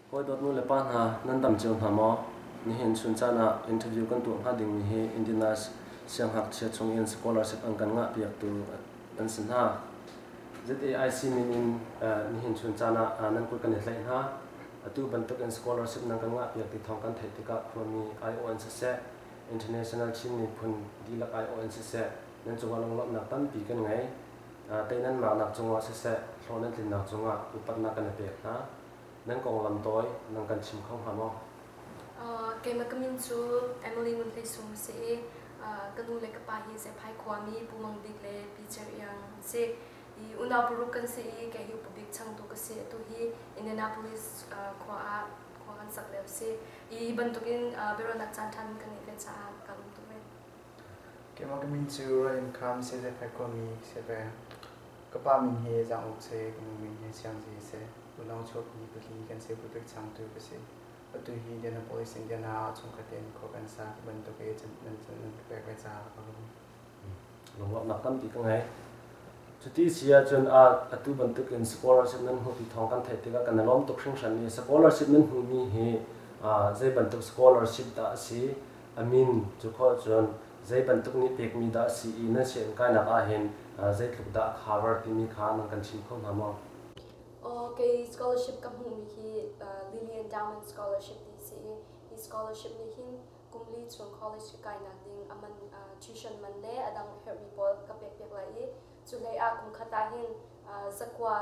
Hawi dawt nu le pa hna, nan dam cio hna maw? Nihin chun caan ah interview kan tuah hnga dingmi hi Indiana's siangngakchia chungin scholarship an kan ngah piaktu an si hna. ZAIC min in nihin chun caan ah nan kut kan i tlaih hna. Atu bantukin scholarship nan kan ngah piak ti thawng kan theih tikah khuami aiawh in siseh, International Chin miphun dihlak aiawh in siseh, nan cungah lunglawmhnak tampi kan ngei. Tei nan maknak cungah siseh, hlawh nan tlinnak cungah upatnak kan i pek hna. Nan konglam tawi nan kan chim kho hnga maw? Keimah ka min cu Emily Ngun Hlei Sung a si i ka nu le ka pa hi Zephai khuami Pu Mang Bik le Pi Cer Iang an si. I unau paruk kan si i kei hi upa bik changtu ka si. Atu hi Indianapolis khua ah khua kan sak lio a si. I bantukin biaruahnak caan ṭhan kan ngeih ve caah kaa lawm tuk ve. Keimah ka min cu Roy Kham si Zephai khuami si ve. Ka pa min hi Zang Uk si, ka nu min hi Siang Zi si. Unau chuakmi pali kan si pupik changtu ka si. Atu hi Indianapolis, Indiana ah chungkhat in khua kan sa ti bantuk i nan nan ka pek ve caah ka lawm. Lunglawmhnak tampi ka ngei. Cuti si ahcun atu bantukin scholarship nan hmuh ti thawng kan theih tikah kan i lawm tuk hringhran i scholarship nan hmuhmi hi zei bantuk scholarship dah a si? A min cu khawh cun zei bantuk nih pekmi dah a si i nan sianginn kainak ahhin zeitluk dah a cover timi kha nan kan chim kho hna maw? Kei scholarship ka hmuhmi hi Lily Endowment Scholarship ti si i hi scholarship nih hin kum li chung college ka kainak ding a man tuition man le a dang herhmi pawl ka pekpiak lai i cu hlei ah kum khat ah hin zakua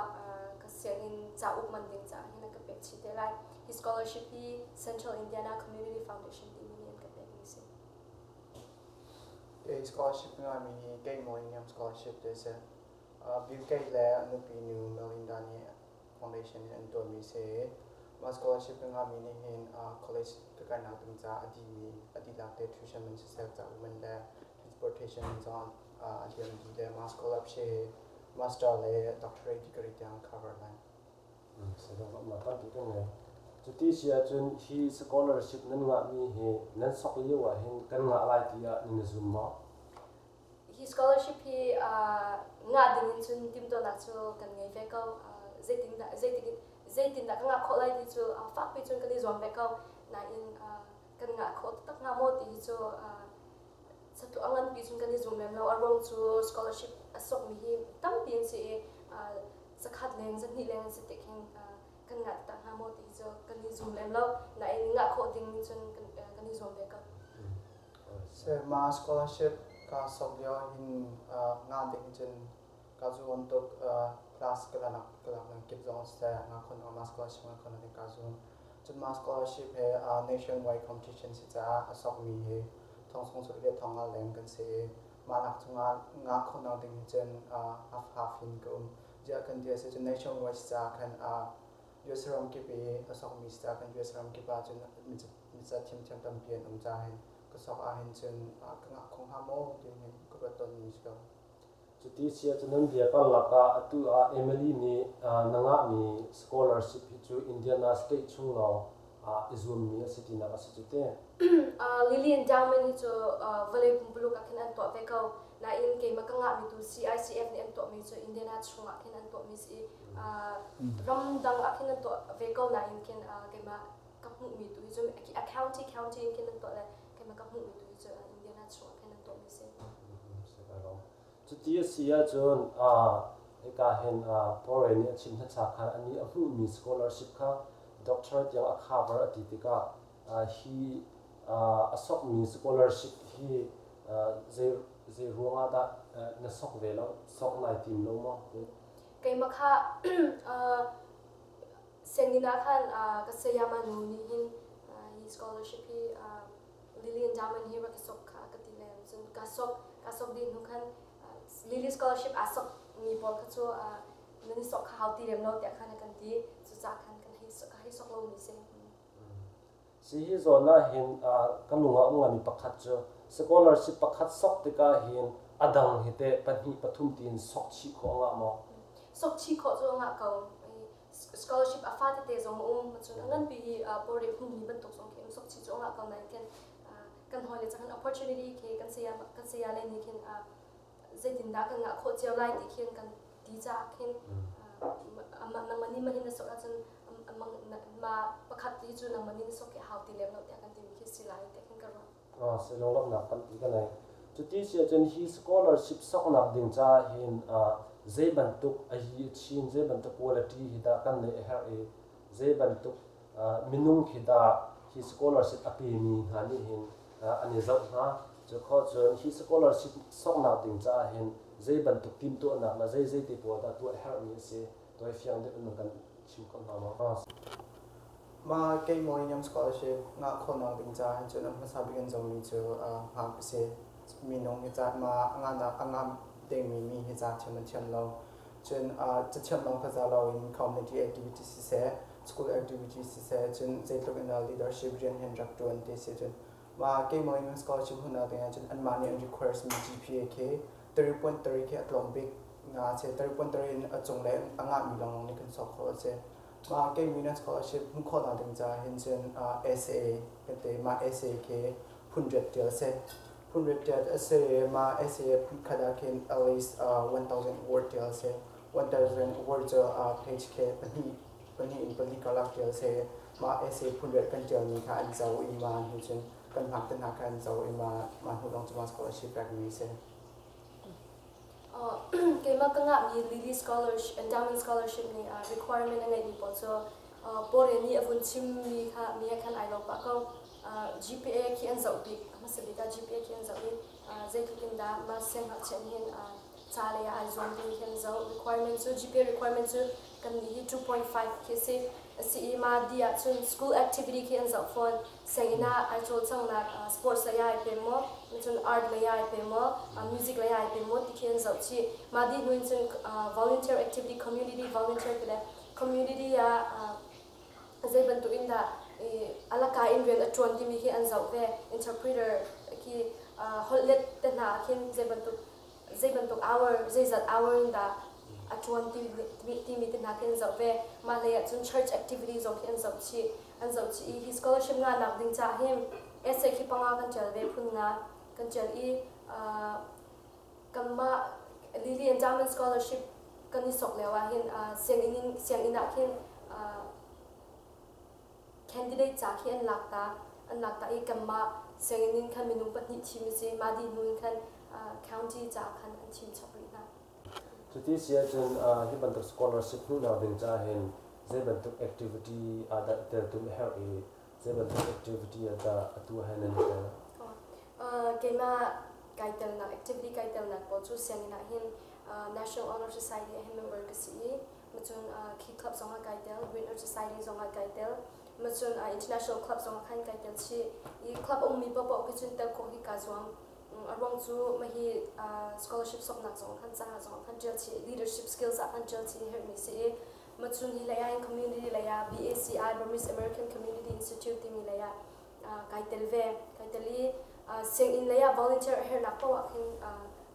ka sianginn cauk man ding caah hin a ka pek chih te lai. Hi scholarship hi Central Indiana Community Foundation timi nih an ka pekmi si. Kei scholarship ngami hi kei Millennium Scholarship te si. Bill Gates le a nupi nu Melinda nih foundation in an tuahmi si. Mah scholarship ka ngahmi nih hin college ka kainak ding caah a dihmi a dihlak te tuition man siseh, cauk man le transportation man zong a liam dih le mah scholarship hi master le doctorate degree tiang cover lai. Tampi kan ngei. Cuti si ahcun hi scholarship nan ngahmi hi nan sok lio ahhin kan ngah lai tiah nan i zum maw? Hi scholarship hi ngah ding in cun timhtuahnak cu kan ngei ve ko. Zeitindah zeitin zeitindah ka ngah khawh lai ti cu fakpi cun kan i zuam ve ko. Nain kan ngah khawh taktak hnga maw ti hi cu satu a nganpi cun kan i zum lem lo. A ruang cu scholarship a sokmi hi tampi an si i zakhat leng zahnih leng an si tik hin kan ngah taktak hnga maw ti hi cu kan i zum lem lo. Nain ngah khawh ding cun kan i zuam ve ko. Mah scholarship kaa sok lio ahhin nga ding cun kaa zuam tuk. Class ka lak ka lak kip zong siseh nga khon mah scholarship nga khon ding kaa zuam. Cun mah scholarship he nationwide competition si caah a sokmi hi thong sung le thong nga leng kan si i mah lak chungah nga khon ding cun half half in ka um. Ziah kan ti a si cun nationwide si caah khan US ram kip i a sokmi si caah khan US ram kip ah cun mica thiamthiam tampi an um caah hin ka sok ahhin cun ka ngah kho hnga maw ti hin ka ruat tawnmi si ko. Cuti si ahcun nan bia karlak ah atu ah Emily nih na ngahmi scholarship hi cu Indiana State chung lawng ah i zuammi a si tinak a si cu te. Lily Endowment hi cu vawlei pumpuluk ah khin an tuah ve ko. Nain keimah ka ngahmi tu CICF nih an tuahmi cu Indiana chungah khin an tuahmi si i ramdang ah khin an tuah ve ko nain khin keimah ka hmuhmi tu hi cu a county county in khin an tuah le keimah ka hmuhmi tu hi cu Indiana chungah khin an tuahmi si. Cuti a si ahcun hika hin Pore nih a chim hmasa khan anih a hmuhmi scholarship kha doctor tiang a cover a ti tikah hi a sokmi scholarship hi zei zei ruangah dah na sok ve lo sok nai tim lo maw? Keimah kha Sianginn ah khan ka sayama nu nih hin hi scholarship hi Lily Endowment hi rak i sok kha ka ti le cun ka sok ka sok dih hnu khan Lily scholarship aa sok mi pawl kha cu nan i sok kha hau ti lem lo tiah khan a kan ti. Cucaah khan kan hei ka hei sok lomi si. Si hi zawn ah hin ka lung ah um ngaimi pakhat cu scholarship pakhat sok tikah hin a dang hi teh pahnih pathum tiin sok chih khawh a ngah maw? Sok chih khawh cu a ngah ko. Scholarship a fa tete zong a um. Cun a nganpi hi pawreh hmumi bantuk zong khi um sok chih cu a ngah ko nain khin kan hawile cang opportunity khi kan saya le nih khin zeitindah kan ngah khawh cio lai ti khin kan ti caah khin nangmah nih mahin na sok ahcun ma pakhat cu nangmah nih na sok hi a hau ti lem lo tiah kan timi khi si lai tiah khin ka ruah. Ah, si lunglawmhnak tampi ka nei. Cuti si ahcun hi scholarship soknak ding caah hin zei bantuk a hi a chin, zei bantuk quality hi dah kan neih a herh i zei bantuk minung khi dah hi scholarship a pemi hna nih hin an i zoh hna. Cu khawh cun hi scholarship soknak ding caah hin zei bantuk timhtuahnak le zei zei te pawl dah tuah a herhmi a si. Tawi fiang deuh in kan chim kho hna maw? Mah kei Millennium Scholarship ngah khawhnak ding caah hin cun a hmasa bik an zohmi cu ngak a si. Minung hi ca mah a ngahnak a ngah dingmi mi hi ca thiam an thiam lo. Cun cathiam lawng kha za loin community activity siseh, school activity siseh, cun zeitluk in leadership rian hin rak ṭuan ti si. Cun mah kei Millennium Scholarship hmuhnak ding ah cun anmah nih an requires mi GPA khi 3.3 khi a tlawm bik nga a si. 3.3 in a cung le a ngahmi lawnglawng nih kan sawk khawh a si. Mah kei Minan Scholarship hmuh khawhnak ding caah hin cun essay kan ti. Mah essay khi phun riat ṭial a si. Phun riat ṭial a si i mah essay phun khat ah khin at least 1000 word ṭial a si. 1000 word cu page khi pahnih pahnih in pali karlak ṭial a si. Mah essay phun riat kan ṭialmi kha an zoh i mah hnu cun kan hngak te hna kha an zoh i mah mah hnu lawng cu mah scholarship pekmi a si. Keimah ka ngahmi Lily Scholarship, Endowment Scholarship nih requirement a ngeihmi pawl cu Pawre nih a vun chimmi kha mi he khan ai lo pah ko. GPA khi an zoh bik, hmasa bik ah GPA khi an zoh i zeitluk in dah mah siangngakchia nih hin ca lei ah ai zuam timi khi an zoh. Requirement cu GPA requirement cu kan nih hi 2.5 khi a si. A si i mah dih ahcun school activity khi an zoh fawn. Sianginn ah ai cawlcanghnak sports lei ah ai pe maw, cun art lei ah ai pe maw, music lei ah ai pe maw ti khi an zoh chih. Mah dih hnu in cun volunteer activity, community volunteer ti le community ah zei bantuk in dah alaka in rian a ṭuan timi khi an zoh ve. Interpreter khi holhlet te hna ah khin zei bantuk zei bantuk hour zeizat hour in dah a ṭuan timi te hna khi an zoh ve. Mah hlei ah cun church activity zong khi an zoh chih. An zoh chih i hi scholarship ngahnak ding caah hin essay khi panga kan ṭial ve phun nga kan ṭial i kanmah Lily Endowment Scholarship kan i sok lio ah hin sianginn in sianginn ah khin candidate ca khi an lak ta an lak ta i kanmah sianginn in khan minung pahnih thim a si. Mah dih hnu in khan county ca khan an thim chap rih hna. Cuti si ahcun hi bantuk scholarship hmuhnak ding caah hin zei bantuk activity ah dah i teltum a herh i zei bantuk activity ah dah atu ah hin nan i tel? Keimah kai telnak activity kai telnak pawl cu sianginn ah hin National Honor Society ah hin member ka si i macun Key Club zong ah kai tel, Green Earth Society zong ah kai tel, macun International Club zong ah khan kai tel chih. I club a ummi paohpaoh khi cun tel khawh hi kaa zuam. A ruang cu mahhi scholarship soknak zong khan caah zong khan ṭial chih leadership skills ah khan ṭial chih herhmi si i macun hi lei ah hin community lei ah BACI Burmese American Community Institute timi lei ah kai tel ve kai tel i sianginn lei ah volunteer a herhnak paoh ah khin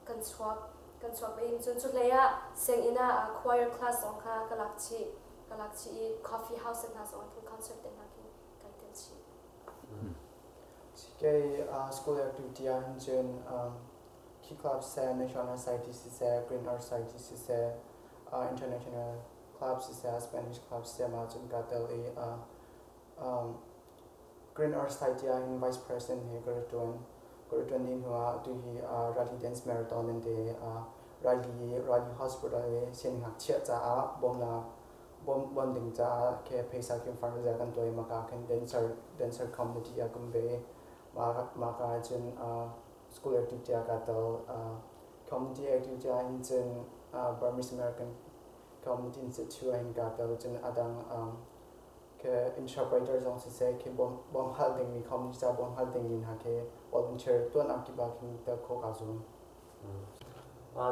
kan chuak kan chuak ve cun cu hlei ah sianginn ah choir class zong kha ka lak chih ka lak chih i coffee house hna zong ah khin concert te hna khin kai tel chih. Kei school activity ah hin cun Key Club siseh, National Society siseh, Green Earth Society siseh, International Club siseh, Spanish Club siseh mah cun kaa tel i Green Earth Society ah hin Vice President hi ka rak ṭuan. Ka rak ṭuan dih hnuah atu hi Raleigh Dance Marathon an ti i Raleigh Raleigh Hospital i siangngakchia caah bawmnak bawm ding caah ke phaisa khin fundraiser kan tuah i maka khin dancer dancer community ah kan ve mah ka cun school activity ah ka tel. Community activity ah hin cun Burmese American Community Institute ah hin ka tel, cun adang ke interpreter zong siseh khi bawm hal dingmi community ca bawm hal dingmi hna khi volunteer tuahnak kip ah khin tel khawh kaa zuam.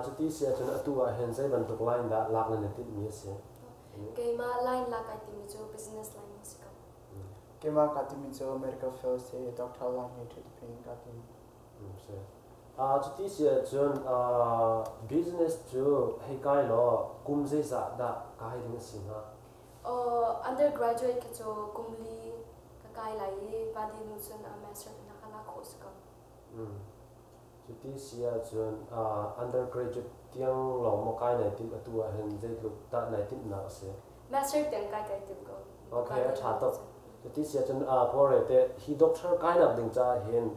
Cuti si ahcun atu ah hin zei bantuk line dah lak nan i tinhmi a si? Keimah line lak ai timi cu business line a si ko. Keimah kaa timi cu medical field si, doctor line hi ṭhutpin kaa tim. Si. Cuti si ahcun business cu hei kai law kum zeizah dah kai ding a si hnga? Undergraduate ka cu kum li ka kai lai i padi hnu cun master na ka lak khawh si ko. Cuti si ahcun undergraduate tiang lawng maw kai nai timh atu ahhin zeitluk dah nai timhnak a si? Master tiang kai kai tim ko. Okay, a ṭha tuk. Cuti si ahcun Pore teh hi doctor kainak ding caah hin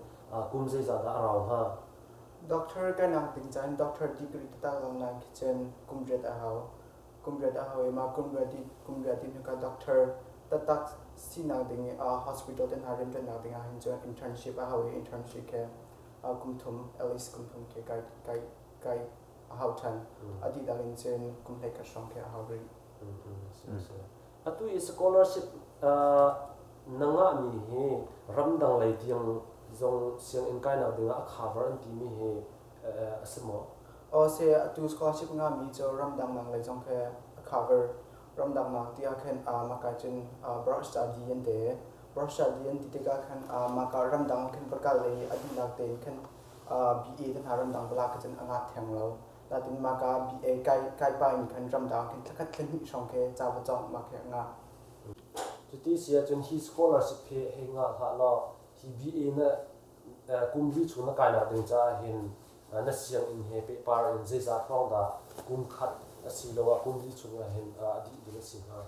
kum zeizah dah a rau hnga? Doctor kainak ding caah hin doctor degree taktak zong nan khi cun kum riat a hau. Kum riat a hau i mah kum riat kum riat dih hnu ka doctor taktak sinak ding i hospital te hna rianṭuannak ding ah hin cun internship a hau i internship khi kum thum, at least kum thum khi kai kai kai a hau ṭhan. A dihlak in cun kum 11 hrawng khi a hau rih. Atu i scholarship na ngahmi hi ramdang lei tiang zong sianginn kainak dingah a cover an timi hi a si maw? Aw si, atu scholarship ngahmi cu ramdang nak lei zong khi a cover. Ramdang nak ti ah khin maka cun brush study an ti. Brush study an ti tikah khan maka ramdang khin va kal i a dihlak tein khin BA te hna ramdang va lak cun a ngah theng lo. Natin maka BA kai kai pa in khan ramdang khin thlakhat thlahnih hrawng khi ca va cawng ma khi a ngah. Cuti si ahcun hi scholarship hi hei ngah hlah law hi BA na kum li chung na kainak ding caah hin na sianginn he pehpar in zeizah hrawng dah kum khat asiloah kum li chung ah hin a dih ding a si hnga?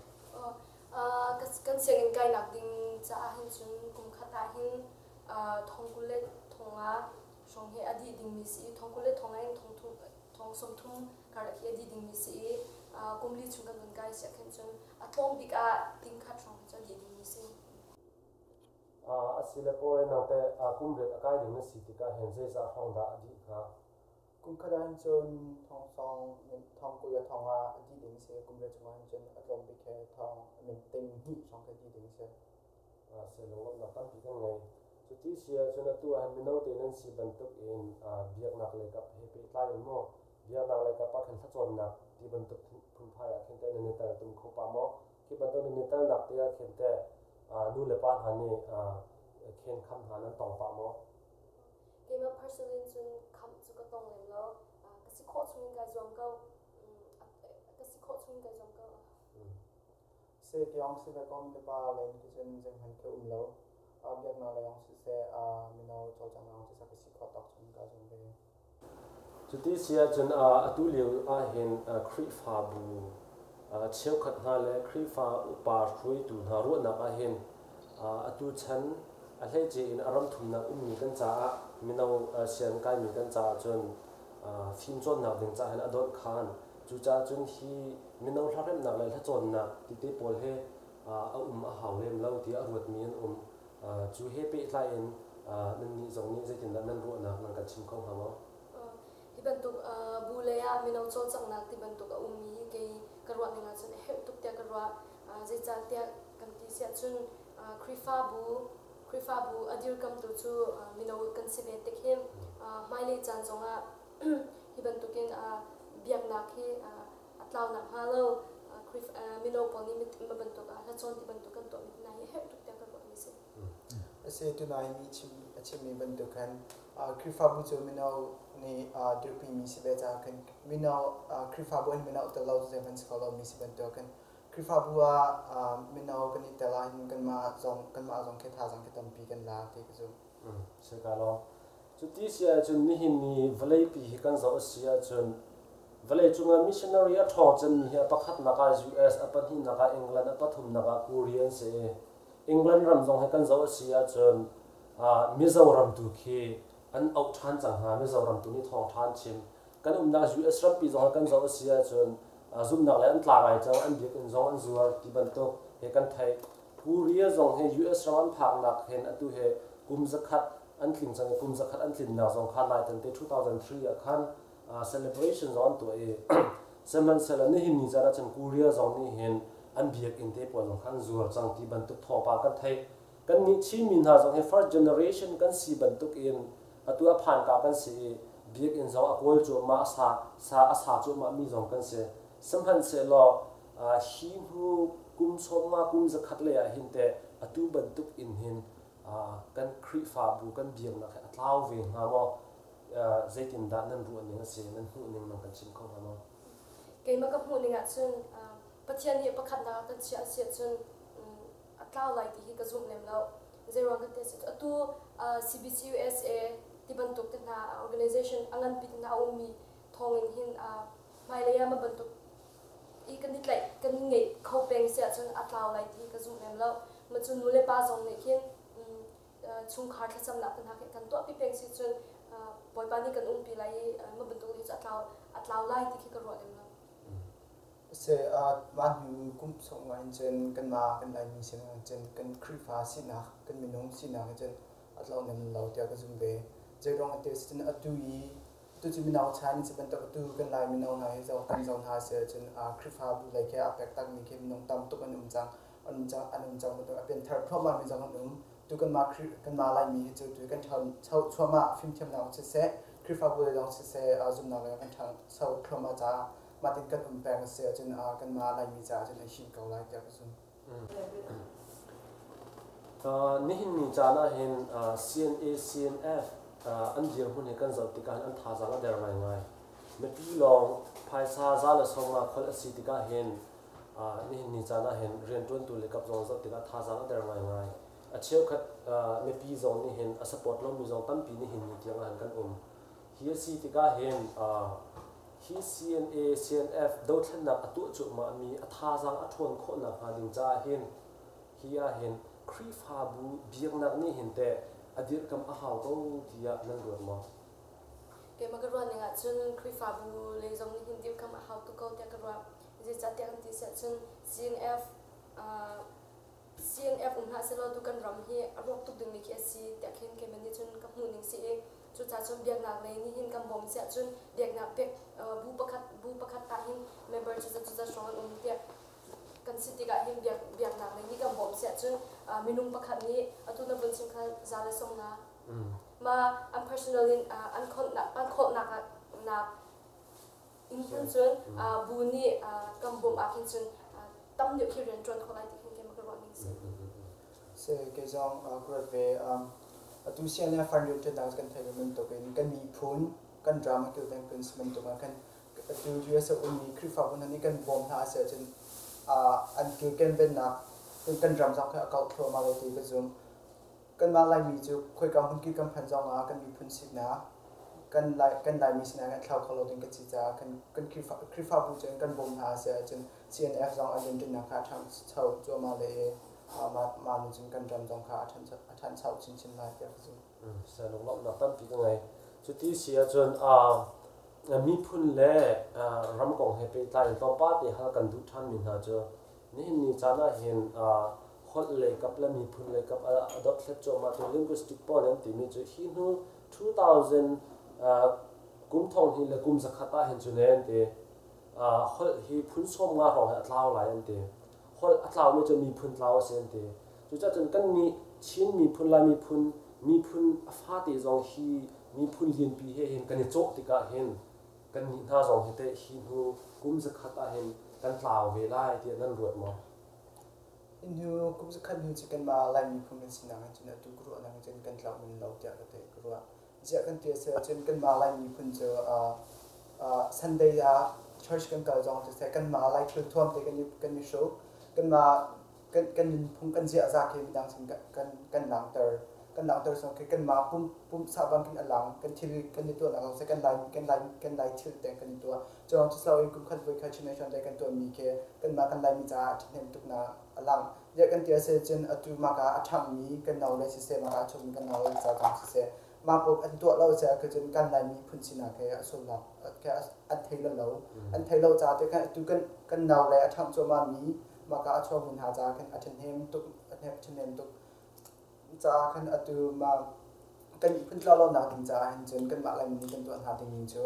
Kan sianginn kainak ding caah hin cun kum khat ah hin thong 20 le thong nga hrawng hi a dih dingmi si i thong 20 le thong nga in thong 30 karlak hi a dih dingmi si i kum li chung kan vun kai si ah khin cun a tlawm bik ah ting khat hrawng hi cu a dih dingmi si. A si le pawl nang teh kum riat a kai ding na si tikah hin zeizah hrawng dah a dih hnga? Kum khat ah hin cun thong sawng thong 20 le thong nga a dih ding si. Kum riat chung ah hin cun a tlawm bik he thong min ting hnih hrawng khi a dih ding si. Si lunglawmhnak tampi kan ngei. Cuti si ahcun atu ah hin mino te nan si bantuk in biaknak lei kap he pehtlai in maw biaknak lei kap ah khin thlacawnnak ti bantuk phunphai ah khin teh nan i tel tum kho pah maw? Khi bantuk nan i telnak te ah khin teh nu le pa hna nih khen kham hna nan tong pah maw? Keimah personally cun kham cu ka tong lem lo. Ka si khawh chung in kai zuam ko. Ka si khawh chung in kai zuam ko. Se kyong si ve ko mi le pa len khi cun zeihmanh khi um lo. Biaknak lei ong siseh, mino cawlcanghnak ong siseh ka si khawh tawk chung ka zum ve. Cuti si ahcun atu lio ahhin Khrihfabu cheukhat hna le Khrihfa upa hruaitu hna ruahnak ahhin atu chan a hleice in a ram thumnak ummi kan caah mino sian kaimi kan caah cun fimcawnnak ding caah hin a donh khan. Cucaah cun hi mino hlaremhnak le hlacawnnak tite pawl hi a um a hau lem lo tiah a ruatmi an um. Cu he pehtlai in nannih zong nih zeitindah nan ruahnak nan kan chim kho hnga maw? Hi bantuk bu lei ah mino cawlcanghnak ti bantuk a ummi hi kei ka ruah ning ahcun a herh tuk tiah ka ruah. Zeicahtiah kan ti si ahcun Khrihfabu Khrihfabu a dirkamtu cu mino kan si ve tik hin hmailei caan zongah hi bantukin biaknak hi a tlau nakhnga lo mino pawl nih ma bantuk ah hlacawn ti bantuk kan tuahmi hna hi herh tuk tiah ka ruahmi si. Asi tunai mi chim a chimmi bantuk khan Khrihfabu cu mino nih dirpimi si ve caah khan mino Khrihfabu in mino tel lo zeihmanh si kho lo mi si bantuk khan Khrihfabu ah mino kan i tel ahhin kanmah zong khi thazaang khi tampi kan la ti ka zumh. Si ka lawm. Cuti si ahcun nihin ni vawleipi hi kan zoh a si ahcun vawleicung ah missionary a ṭhawng cemmi hi a pakhatnak ah US, a pahnihnak ah England, a pathumnak ah Korea an si i England ram zong hi kan zoh a si ahcun Mizoram tu khi an auh ṭhan cang hna. Mizoram tu nih thawngṭha an chim. Kan umnak US rampi zong hi kan zoh a si ahcun zumhnak le an tla ngai cang, an biakinn zong an zuar ti bantuk he kan theih. Korea zong hi US ram an phaknak hin atu hi kum 100 an tling cang i kum 100 an tlinnak zong kha nai te 2003 ah khan celebration zong an tuah i sihmanhsehlaw nihin ni caan ahcun Korea zong nih hin an biakinn te pawl zong kha an zuar cang ti bantuk thawngpang kan theih. Kannih Chinmi hna zong hi first generation kan si bantuk in atu a phanka kan si i biakinn zong a kawl cuahmah a sa sa a sa cuahmah mi zong kan si. Sihmanhsehlaw hi hnu kum 50 kum 100 lei ah hin teh atu bantuk in hin kan Khrihfabu kan biaknak hi a tlau ve hnga maw? Zeitindah nan ruah ning a si, nan hmuh ning nan kan chim kho hnga maw? Keimah ka hmuh ning ahcun Pathian nih pakhatnak a kan chiah a si ahcun a tlau lai ti hi ka zumh lem lo. Zeiruang kan ti a si atu CBCUSA ti bantuk te hna organization a nganpi te hna a ummi thawngin hin hmailei ah ma bantuk i kan i tlaih kan ngeih kho peng si ahcun a tlau lai ti hi ka zumh lem lo. Ma cu nu le pa zong nih khin chungkhar thlacamnak te hna khi kan tuahpi peng si cun Bawipa nih kan umpi lai i ma bantuk hi cu a tlau lai ti khi ka ruah lem lo. Se mah hnu kum sawm nga in cun kanmah kan Laimi sinak in cun kan Khrihfa sinak kan minung sinak in cun a tlau nem lo tiah ka zum ve. Zeiruang ah ti cun atu i tu cu mino chan in si bantuk atu kan Lai mino hna hi zoh kan zoh hna si ahcun Khrihfabu lei khi aa pek takmi khi minung tam tuk an um cang an um cang an um cang bantuk a pianthar thluahmah mi zong an um. Tu kanmah Khrih kanmah Laimi hi cu tu kan ṭhangcho thluahmah fimthiamnak siseh Khrihfabu lei zong siseh zumhnak lei kan ṭhangcho thluahmah caah mahtin kan um peng a si ahcun kanmah Laimi caah cun a him ko lai tiah ka zumh. Nihin ni caan ah hin CNA, CNF an dirhmun hi kan zoh tikah hin an thazaang a der ngaingai. Mipi lawng phaisa za le sawm nga kholh a si tikah hin nihin ni caan ah hin rianṭuantu le kap zong zoh tikah thazaang a der ngaingai. A cheukhat mipi zong nih hin a support lomi zong tampi nihin ni tiang ah hin kan um. Hi a si tikah hin hi CNA, CNF dothlennak a tuah cuahmahmi a thazaang a ṭhawn khawhnak hnga ding caah hin hi ah hin Khrihfabu biaknak nih hin teh a dirhkamh a hau ko tiah nan ruat maw? Keimah ka ruah ning ahcun Khrihfabu lei zong nih hin dirhkamh a hau tuk ko tiah ka ruah. Zeicahtiah kan ti si ahcun CNF CNF um hlah sehlaw tu kan ram hi a rawk tuk dingmi khi a si tiah khin keimah nih cun ka hmuh ning si i cucaah cun biaknak lei nih hin kan bawm si ahcun biaknak pek bu pakhat ah hin member cu zat hrawng an um tiah kan si tikah hin biaknak lei nih kan bawm si ahcun minung pakhat nih atu na vun chim kha za le song na ma an personal in an khawhnak nak in hin cun bu nih kan bawmh ah khin cun tam deuh khi rian ṭuan kho lai ti khin keimah ka ruah ning si. Se kei zong ka ruat ve. Atu CNF fund rianṭuannak kan theih ve bantukin kan miphun kan ram a kilveng kan si bantuk ah kan atu US a ummi Khrihfabu hna nih kan bawm hna a si ahcun an kilkenvennak kan ram zong kha a kauh thluahmah lai ti ka zum. Kanmah Laimi cu khoika hmunkip kan phanh zongah kan miphun sinak kan Lai kan Laimi sinak kan thlau kho lo ding kan si caah kan kan Khrihfa Khrihfabu cu kan bawm hna a si ahcun CNF zong an rianṭuannak kha a ṭhangcho cuahmah le i mah mah nih cun kan ram zong kha a ṭhancho a ṭhancho chinchin lai tiah ka zumh. Lunglawmhnak tampi ka ngei. Cuti si ahcun miphun le ram kong he pehtlai in tlawmpal te hal kan duh ṭhanmi hna cu nihin ni caan ah hin holh lei kap le miphun lei kap a dothlat cuahmah tu linguistic pawl an timi cu hi hnu 2000 kum thong hnih le kum zakhat ah hin cu ne an ti. Holh hi phun sawm nga hrawng hi a tlau lai an ti. Holh a tlaumi cu miphun tlau a si an ti. Cucaah cun kannih Chin miphun, Lai miphun, miphun a fate zong hi miphun lianpi he hin kan i cawh tikah hin kannih hna zong hi teh hi hnu kum zakhat ah hin kan tlau ve lai tiah nan ruat maw? Hnu kum zakhat hnu cu kanmah Lai miphun kan sinak hin cun atu ka ruahnak hin cun kan tlau men lo tiah ka ka ruah. Ziah kan ti a si ahcun kanmah Lai miphun cu Sunday ah church kan kal zong siseh kanmah Lai thil thuam te kan i hruk. Kanmah kan kan nunphung kan ziaza khi midang sin kan kan langhter kan langhter song khi kanmah pum pumsa bangkin a lang kan thil kan i tuahnak zong seh kan lai kan lai kan lai thil te kan i tuah cawng cu so in kum khat voi khat chin nation day kan tuahmi khi kanmah kan laimi caah a ṭhahnem tuk na a lang ziah kan ti a si cun atu maka a ṭhangmi kan no le siseh maka a chungmi kan no le ca zong siseh mah pawl an tuah lo caah khi cun kan laimi phun sinak he a sullam ke an thei lo an thei lo caah te kan atu kan kan no le a ṭhang cuahmah mi maka a chuakmi hna caah khin a ṭhahnem tuk a ṭhahnem tuk caah khan atu ma kan miphun tlawlawnak ding caah hin cun kanmah Laimi nih kan tuah hna dingmi cu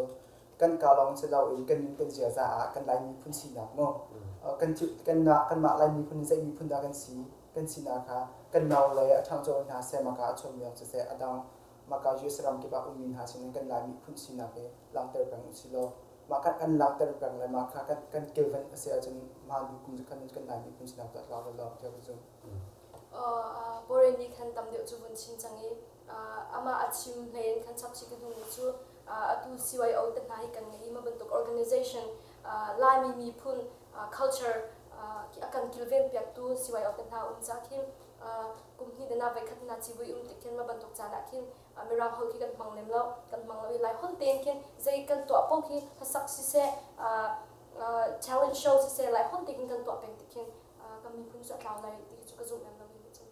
kan ka lawng si loin kan min kan ziaza ah kan Lai miphun sinak mu kan kan kanmah Lai miphun zei miphun dah kan si kan sinak kha kan no le a ṭhangcho hna seh maka a chuakmi zong siseh a dang maka US ram kip ah ummi hna sinin kan Lai miphun sinak hi langhter peng usih law mah kan kan langhter peng le mah kha kan kan kilven a si ahcun mah kum cu kan kan Lai miphun sinak tuah tlau lo tiah ka zumh. Boren nih khan tam deuh cu vun chim cang i amah a chim hlei in khan chap chih ka hnu cu atu CYO te hna hi kan ngei ma bantuk organization Laimi miphun culture a kan kilven piaktu CYO te hna um ca khin kum hnih dana voi khat na civui um tik khin ma bantuk caan ah khin mirang holh khi kan hmang lem lo kan hmang lo i lai holh tein khin zei kan tuah paoh khi hlasak siseh talent show siseh lai holh tein kan tuah peng tik khin kan miphun cu a tlau lai ti cu ka zumh lem lo mi cu.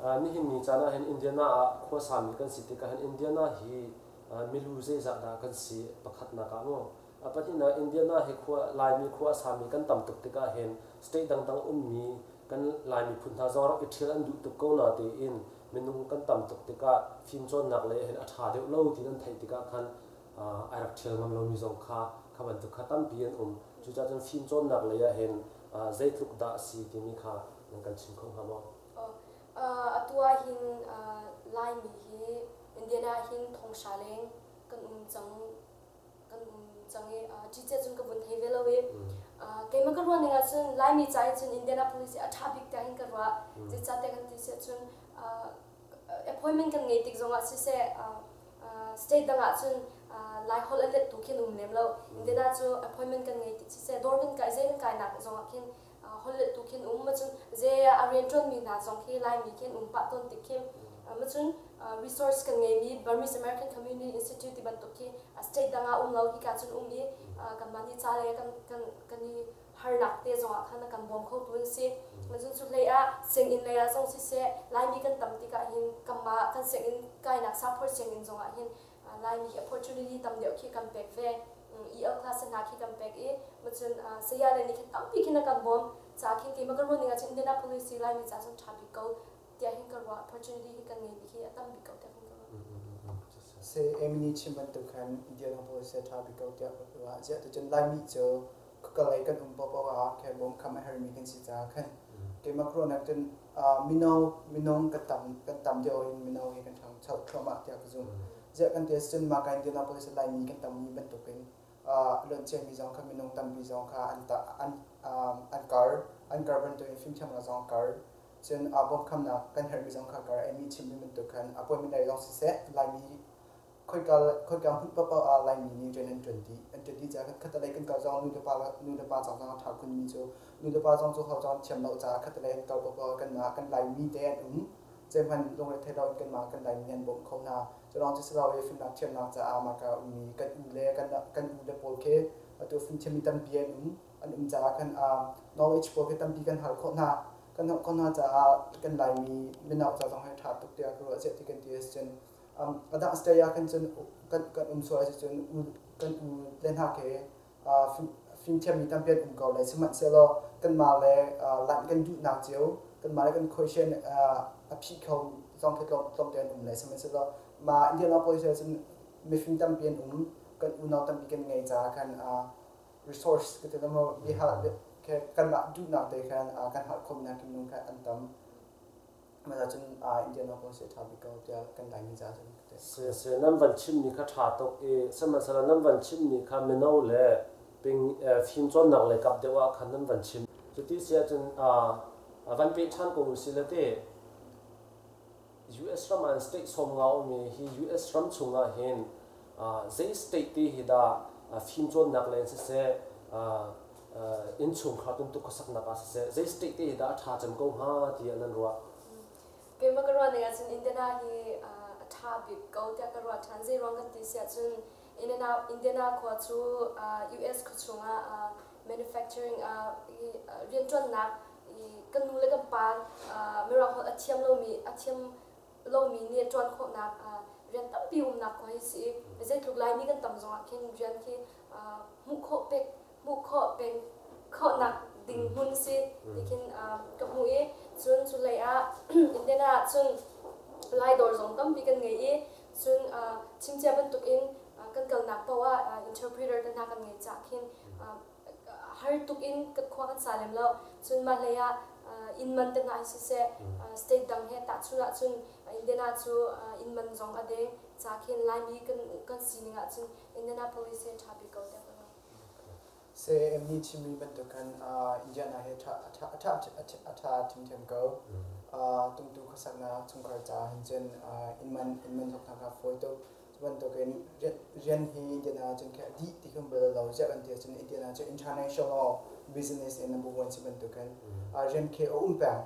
Nihin ni caan ah hin Indiana ah khuasami kan si tikah hin Indiana hi milu zeizah dah kan si pakhatnak ah mu. A pahnihnak, Indiana hi khua Laimi khua a sami kan tam tuk tikah hin state dangdang ummi kan Lai miphun hna zong rak i ṭhial an duh tuk ko na tiin minung kan tam tuk tikah fimcawnnak lei hin a ṭha deuh lo ti nan theih tikah khan ai rak ṭhial ngam lomi zong kha kha bantuk kha tampi an um. Cucaah cun fimcawnnak lei ah hin zeitluk dah a si timi kha nan kan chim kho hnga maw? Atu ah hin Laimi hi Indiana ah hin thonghra leng kan um cang kan um cang i ṭicia cun ka vun thei ve lo i keimah ka ruah ning ah cun Laimi ca in cun Indianapolis hi a ṭha bik tiah hin ka ruah. Zeicahtiah kan ti si ahcun appointment kan ngei tik zongah siseh, state dang ah cun Lai holh a let tu khin um lem lo. Indiana cu appointment kan ngei tik siseh, dawr kan kai, zei kan kainak zongah khin holh let tu khin um. Macun zei a rianṭuanmi hna zong khi Laimi khin um pah tawn tik khi macun resource kan ngeimi Burmese American Community Institute ti bantuk khi state dang ah um lo, hika cun um i kanmah nih ca le kan kan kan i harnak te zong ah khan a kan bawm kho tu an si. Macun cu hlei ah sianginn lei ah zong siseh, Laimi kan tam tikah hin kanmah kan sianginn kainak saphaw sianginn zong ah hin Laimi opportunity tam deuh khi kan pek ve. EL class hna khi kan pek i macun saya le nih khin tampi khin a kan bawm ca khin keimah ka ruah ning ahcun Indianapolis hi Laimi ca cun ṭha bik ko tiah hin ka ruah. Opportunity hi kan ngei mi hi a tam bik ko tiah hin ka ruah. Se Emily chim bantuk khan Indianapolis hi ṭha bik ko tiah ka ruah. Ziah ticun Laimi cu khuakalei kan um paohpaoh ah khe bawm kham a hermi kan si caah khan keimah ka ruahnak cun mino minung kan tam deuh in mino hi kan ṭhangcho thluahmah tiah ka zumh. Ziah kan ti ahcun mah ka Indianapolis Laimi kan tammi bantukin luanciami zong kha minung tampi zong kha an an an kar an kar bantukin fimthiamnak zong a kar. Cun bawmkhamnak kan herhmi zong kha kar. Amy chimmi bantuk khan appointment lei zong siseh, Laimi khoika khoika hmun paohpaoh ah Laimi nih rian an ṭuan dih. An ṭuan dih caah khatalei kan kal zong nu le pa zong zong a ṭha khunmi cu nu le pa zong cu ho zong thiam lo caah khatalei an kal paohpaoh ah kanmah kan Laimi te an um. Zeihmanh lungre lo in kanmah kan Laimi nih an bawmh kho hna. Culawng cu si lo i fimnak thiamnak caah mahka ummi kan u le kan u le pawl khi atu fimthiammi tampi an um. An um caah khan knowledge pawl khi tampi kan hal khawh hna. Kan hal khawh hna caah kan Laimi mino ca zong hi ṭha tuk tiah ka ruah. Ziah ti kan ti ahcun a dang state ah khan cun kan um sual ahcun kan u le hna khi fimthiammi tampi an um ko lai. Sihmanhsehlaw kanmah le lanh kan duhnak cio, kanmah le kan question a phih kho zong khi tlawmte an um lai. Sihmanhsehlaw mah Indianapolis ah cun mifim tampi an um, kan unau tampi kan ngei caah khan resource ka ti maw bihal kanmah duhnak te khan kan hal khawhnak minung kha an tam. Mah cun Indianapolis hi a ṭha bik ko tiah kan Laimi caah cun ka ti. Siseh, nan van chimmi kha ṭha tuk i sihmanhsehlaw nan van chimmi kha mino le ping fimcawnnak lei kap deuh ah khan nan van chim. Cuti si ahcun van peh ṭhan ko usih le ti US ram ah state 50 um i hi US ram chungah hin zei state te hi dah fimcawnnak lei in siseh, innchungkhar tuntuk khuasaknak ah siseh, zei state te hi dah a ṭha cem ko hnga tiah nan ruah? Keimah ka ruah ning ahcun Indiana hi a ṭha bik ko tiah ka ruah ṭhan. Zei ruang kan ti si ahcun Indiana, Indiana khua cu US khuachung ah manufacturing rianṭuannak kan nu le kan pa Mirang holh a thiam lomi nih ṭuan khawhnak rian tampi umnak khua hi si i zeitluk Laimi kan tam zongah khin rian khi hmuh khawh pek hmuh khawh peng khawhnak ding hmun si ti khin ka hmuh i cun cu lei ah Indiana ah cun Lai dawr zong tampi kan ngei i cun chimcia bantukin kan kalnak paoh ah interpreter te hna kan ngei cah khin har tuk in khua kan sa lem lo. Cun mah hlei ah inn man te hna hi siseh, state dang he tahchun ahcun Indiana cu inn man zong a deng ca khin Laimi kan sining ahcun Indianapolis hi ṭha bik ko tiah ka ruah. Se mi chimmi bantuk khan Indiana hi a ṭha a ṭha ṭhimṭhiam ko. Tungtu khuasaknak chungkhar caah hin cun inn man zong kha fawi tuk. Cu bantukin rian hi Indiana cun khi a dih ti khi bal lo. Ziah kan ti ahcun Indiana cu international business in number one si bantukin rian khi a um peng.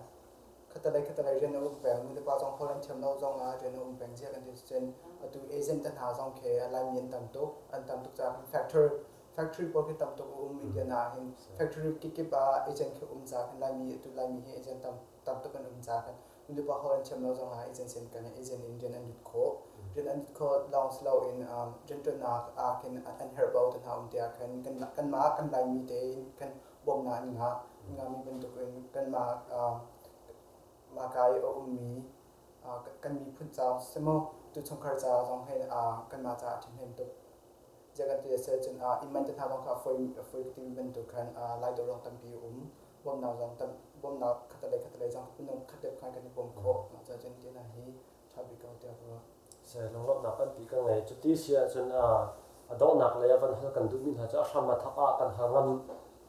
Khatalei khatalei rian a um peng. Nu le pa zong holh an thiam lo zong ah rian a um peng. Ziah kan ti ahcun atu agent te hna zong khi Laimi an tam tuk. An tam tuk caah factory factory pawl khi tam tuk a um Indiana ah hin. Factory kikip ah agent khi um caah khin Laimi atu Laimi hi agent tam tam tuk an um caah khan. Nulepa holh an thiam lo zongah agency an kan i agent in rian an lut khawh. Rian an lut khawh lawng si loin rianṭuannak ah khin an herhbau te hna um tiah khan kanmah kan Laimi tein kan bawmhnak an ngah. An ngahmi bantukin kanmah mahka i a ummi kan miphun ca siseh maw tu chungkhar ca zong hin kanmah caah a ṭhahnem tuk. Ziah kan ti a si ahcun inn man te hna zong kha a fawi ka timi bantuk khan Lai dawr zong tampi a um. Bawmhnak zong tam bawmhnak khatalei khatalei zong minung khat deuh khan kan i bawm khawh. Mah caah cun ti hna hi ṭha bik ko tiah ka ruah. Lunglawmhnak tampi ka ngei. Cuti si ahcun a donghnak lei ah van hal kan duhmi hna cu a hram a thawk ah kan hal ngam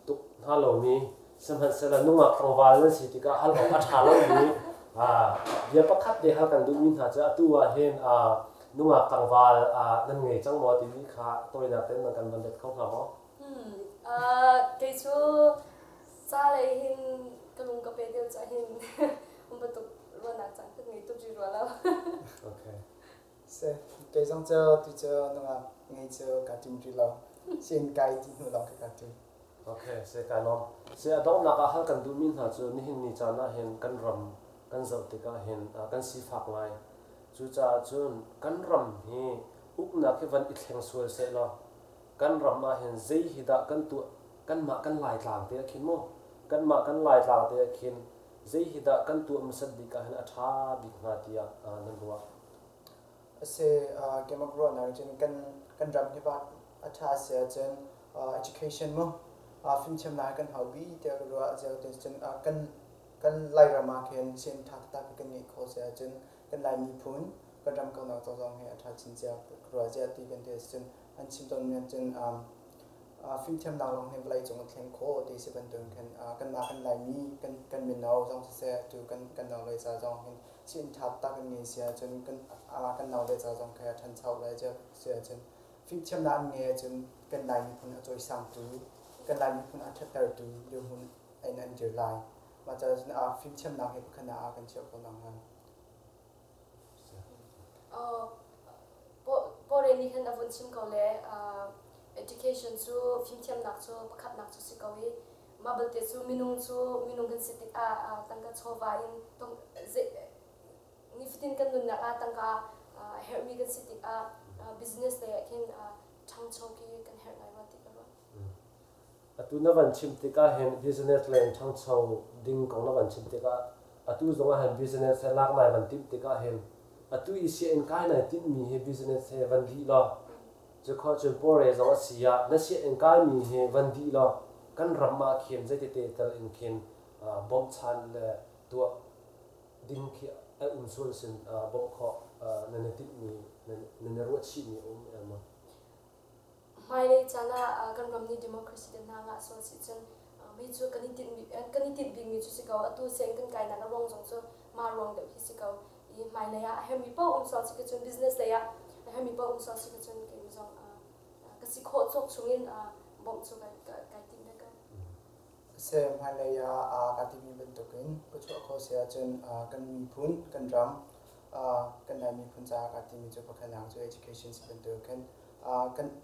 tuk hnga lomi sihmanhsehlaw nungak tlangval nan si tikah hal awk a ṭha lomi bia pakhat te hal kan duhmi hna cu atu ah hin nungak tlangval nan ngei cang maw timi kha tawinak tein nan kan van let kho hnga maw? Kei cu ca lei hin ka lung ka pe deuh cah hin um bantuk ruahnak caan ka ngei tuk rih rua lo. Okay. Se kei zong cu tu cu nungak ngei cu kaa tim rih lo. Sin kai ti hnu lawng khi kaa tim. Okay, se kai lawm. Se a donghnak ah hal kan duhmi hna cu nihin ni caan ah hin kan ram kan zoh tikah hin kan sifak ngai. Cucaah cun kan ram hi uknak hi van i thleng sual seh law kan ram ah hin zei hi dah kan tuah kanmah kan Laitlang te ah khin mu kanmah kan Laitlang te ah khin zei hi dah kan tuah hmasat bik ah hin a ṭha bik hnga tiah nan ruah? Asi, keimah ka ruahnak cun kan ram hi a ṭha a si ahcun education mu fimthiamnak hi kan hau bi tiah ka ruah. Cun kan Lairam ah khin sianginn ṭha taktak kan ngeih khawh si ahcun kan Lai miphun kan ram kaunak ca zong hi a ṭha chin cia ka ruah ziah ti kan ti ahcun an chim tawnmi ahcun fimthiamnak lawng hi vawleicung a thleng khawh ti si bantukin khin kanmah kan Laimi kan mino zong siseh tu kan naule ca zong hin sianginn ṭha taktak kan ngei si ahcun kan naule ca zong kha a ṭhancho lai si ahcun fimthiamnak an ngei ahcun kan Lai miphun a cawisangtu kan Lai miphun a ṭhattertu dirhmun in an dir lai. Mah caah cun fimthiamnak hi pakhat ah kan chiah khawh nakhnga. Pawre nih khan a vun chim ko le education cu fimthiamnak cu pakhatnak cu si ko i mah belte cu minung cu minung kan si tikah tangka chawva in nifatin kan nunnak ah tangka a herhmi kan si tikah business lei ah khin ṭhangcho khi kan herh ngai rua ti ka ruah. Atu na van chim tikah hin business lei in ṭhangcho ding kong na van chim tikah atu zong ah hin business he lak nai van timh tikah hin atu i sianginn kai nai timhmi hi business he van dih law cu khawh cun pawre zong a si ah na sianginn kaimi hi van dih law kan ram ah khin zeitete tal in khin bawmhchan le tuah ding khi a um sual sin bawmh khawh nan i timhmi nan i ruahchihmi a um el maw? Hmailei caan ah kan ram nih democracy te hna ngah sual si cun mi cu kan i tinh bikmi cu si ko. Atu sianginn kan kainak a ruang zong cu mah ruang deuh hi si ko. I hmailei ah a herhmi paoh um sual si cun business lei ah a herhmi paoh um sual si cun keimah zong ka si khawh cawk chungin bawmh cu kai tim ve ko. Se hmailei ah kaa timi bantukin ka chuah khawh si ahcun kan miphun, kan ram, kan Lai miphun caah kaa timi cu pakhatnak cu education si bantukin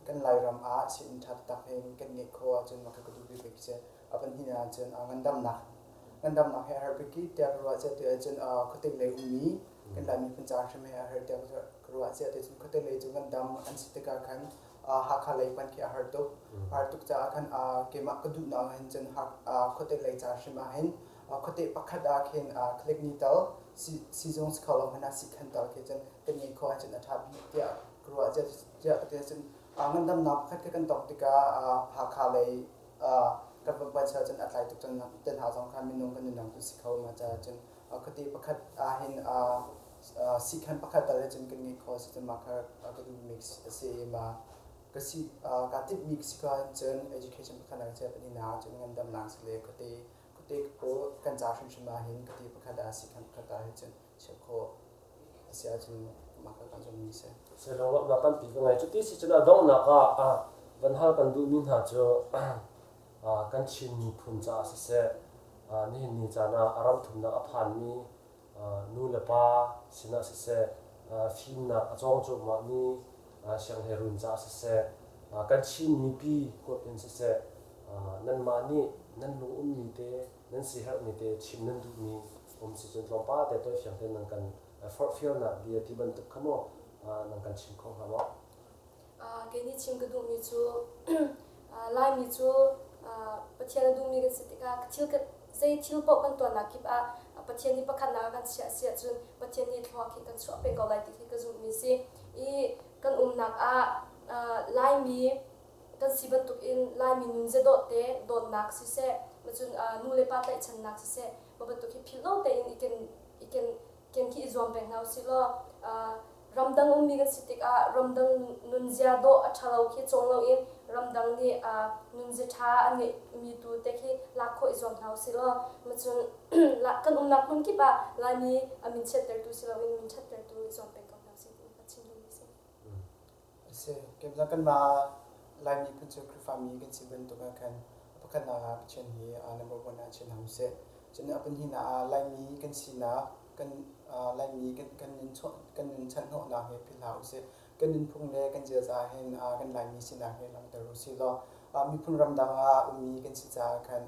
kan Lairam ah sianginn ṭha taktak in kan ngeih khawh ahcun mah kha ka duh bikbik si. A pahnih ahcun ngandamnak. Ngandamnak hi a herh bik i tiah ka ruah cia ti ahcun khuate lei ummi kan Lai miphun caah hrim hi a herh tiah ka ruah cia ti cun khuate lei cu ngandam an si tikah khan Hakha lei hmanh khi a har tuk. A har tuk caah khan keimah ka duhnak ah hin cun khuate lei ca hrim ah hin khuate pakhat ah khin click ni tal sizung si kho lo hmanh ah sikhan tal khi cun kan ngei khawh ahcun a ṭha bik tiah ka ruah tiah ka ti ahcun ngandamnak pakhat khi kan tong tikah Hakha lei kan van panh cun a tlai tuk cun te hna zong kha minung kan nunang tu si kho ma caah cun khuate pakhat ah hin sikhan pakhat tal cun kan ngeih khawh si cun mah kha ka duh mix a si i ma ka si ka timhmi si ko cun education pakhat nak chia pahnih cun ngandamnak si le khuate khuate ko kan ca hrimhrim ah hin khuate pakhat ah sikhan pakhat ah hin cun chiah khawh a si ahcun mah kha kan zummi si. Selawmnak tampi ka ngei. Cuti si cun a donghnak ah van hal kan duhmi hna cu kan Chin miphun caah siseh, nihin ni caan ah a ram thumnak a phanmi nu le pa sinah siseh, fimnak a cawng cuahmahmi sianghleirun caah siseh, kan Chin mipi huap in siseh, nanmah nih nan lung ummi te, nan siherhmi te chim nan duhmi. um si cun tlawmpal te tawifiang tein nan kan forhfialnak bia ti bantuk kha maw nan kan chim kho hnga maw? Kei nih chim ka duhmi cu Laimi cu Pathian a duhmi kan si tikah thil zei thil paoh kan tuahnak kip ah Pathian nih pakhatnak a kan chiah si ahcun Pathian nih thluak hi kan chuah peng ko lai ti khi ka zumhmi si. I kan umnak ah Laimi kan si bantukin Laimi nun zedawh te dawtnak siseh, cun nu le pa tlaihchannak siseh, mah bantuk hi philh lo tein i ken i ken ken khi i zuam peng hna usih law ramdang ummi kan si tikah ramdang nunzia dawh a ṭhalo khi cawng loin ramdang nih nunzia ṭha an ngeihmi tu te khi lak khawh i zuam hna usih law cun kan umnak hmun kip ah Laimi a min chiattertu si loin min ṭhattertu i zuam peng ko hna usih ti ka chim duhmi a si. A si. Keimah kanmah Laimi phun cu Khrihfami kan si bantuk ah khan pakhatnak ah Pathian hi number one ah chia hna usih. Cun a pahnihnak ah Laimi kan sinak, kan Laimi kan kan nun chanhnawhnak hi philh hlah usih. Kan nunphung le kan ziaza hin kan Laimi sinak hi langhter usih law miphun ramdang ah ummi kan si caah khan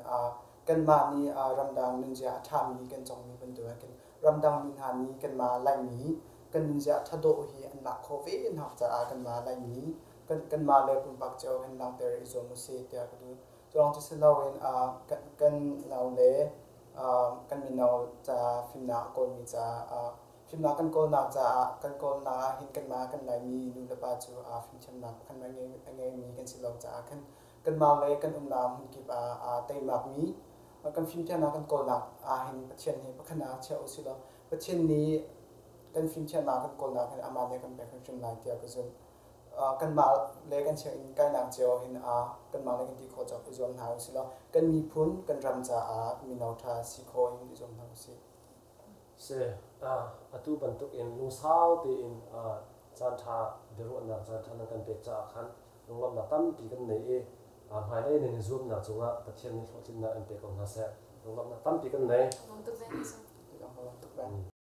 kanmah nih ramdang nunzia a ṭhami kan congmi bantuk ah khan ramdang mi hna nih kanmah Laimi kan nunzia a ṭha dawh hi an lak khawh ve nak caah kanmah Laimi kan kanmah le pumpak cio hin langhter i zuam usih tiah ka duh. Cu lawng cu si loin kan kan nau le kan mino ca fimnak a kawlmi caah fimnak kan kawlnak caah kan kawlnak ah hin kanmah kan Laimi nu le pa cu fimthiamnak pakhat a ngeimi kan si lo caah khan kanmah le kan umnak hmunkip ah teimakmi kan fimthiamnak kan kawlnak ah hin Pathian hi pakhat ah chia usih law Pathian nih kan fimthiamnak kan kawlnak hin amah nih a kan pek hrimhrim lai tiah ka zumh. Kanmah le kan sianginn kainak cio hin kanmah le kan ti khawh cawk i zuam hna usih law kan miphun kan ram caah mino ṭha si khawh in i zuam hna usih. Si, atu bantuk in lungsau tein caanṭha biaruahnak caanṭha nan kan pek caah khan lunglawmhnak tampi kan nei i hmailei nan i zuamnak cungah Pathian nih hlawhtlinnak in pe ko hna seh. Lunglawmhnak tampi kan nei. Lawm tuk ve. Lawm tuk ve.